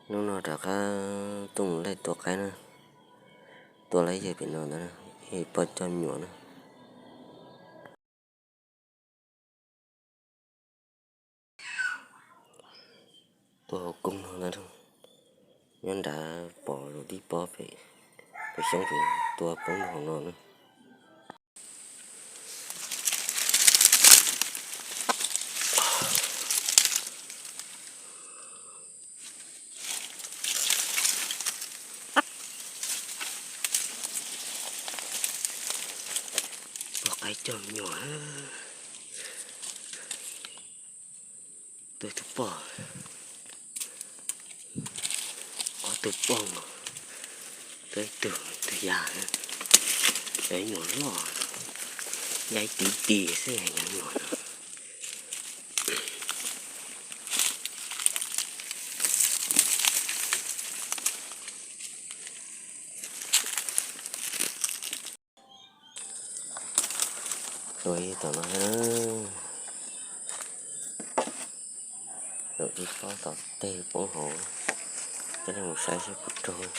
Hnub no rov qab tuaj mus laij tua qaib na, tua laib yawg pem no ntawd, yawg pog coj me nyuam na. Tua hauv koob no ntag, nyob nrad pom lub tib pob pem, pem xyoob pem tua poob hauv no na. Pog qaib coj me nyuam, twb tus poj, ob tug poj, twb ib tug, ib tug ya, cov nyuam loj, ya ib tug ib tug xwb cov nyuam no. Tua ib tom no, tua tib pob tom tej poob hauv, coj nej mus saib seb puas raug.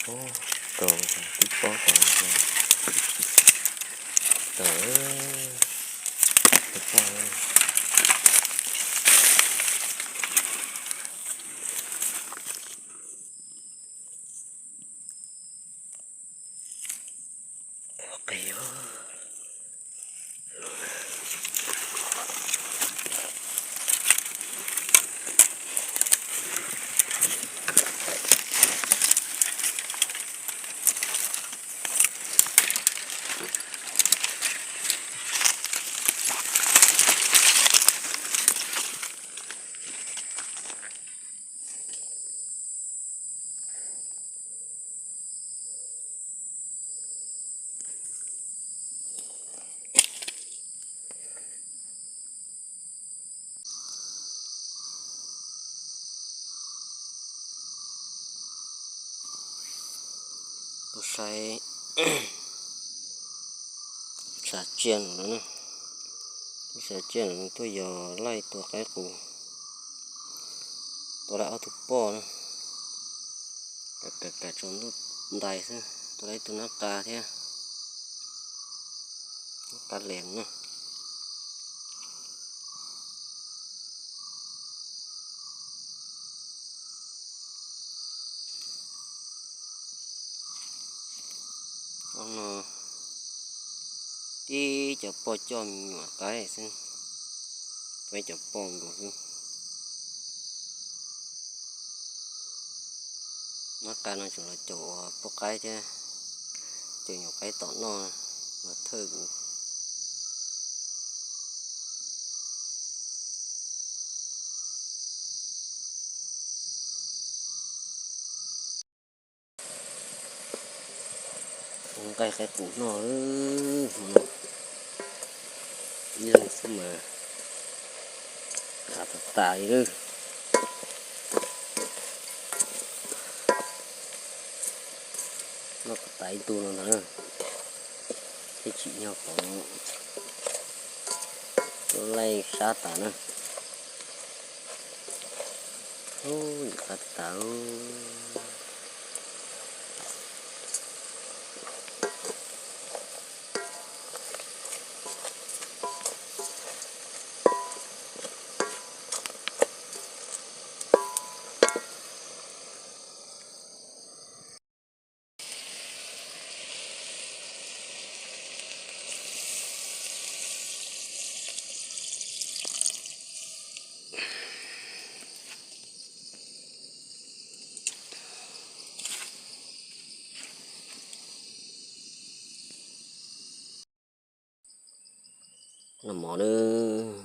Raug tib pob tom, raug tib pob. Tuaj saib, sav tsiaj no na, tuaj sav tsiaj no, tuaj yos laij tua qaib qus, tua lawm ob tug poj na, kam kam tsaus ntuj ntais xwb, tua lawm ib tug nab qa thiab, nab qa lees na. Ob no tib cov poj coj me nyuam qaib xwb, peb cov poj nkaus xwb. Nab qa no tseem los caum ua poj qaib thiab, caum nyuam qaib tom noj los thawj kuv. Ua nqaij qaib qus noj, ib leeg xwb mas hav tas tas li lawm. Noj kom tas ib tug no ntag, thiaj tsim nyog kom laij sab tas na. Ub, nim qab tas. Noj mov nawb,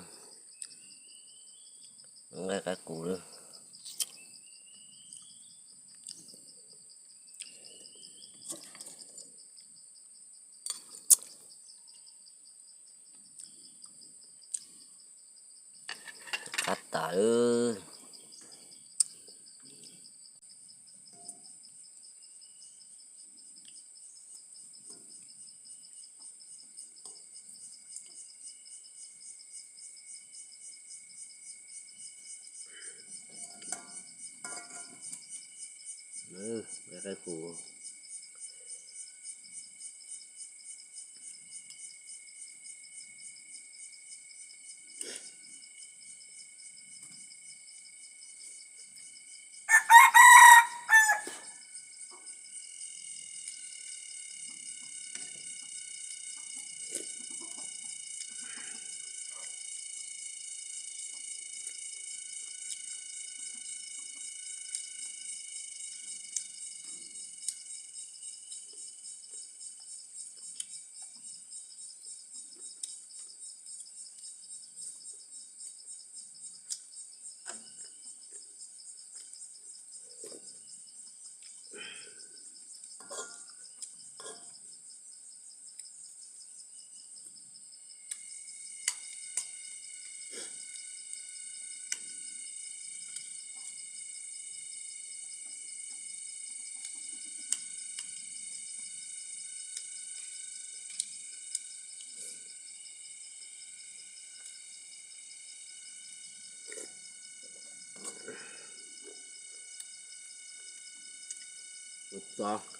nqaij qaib qus nawb. Qab tas lawm. tod.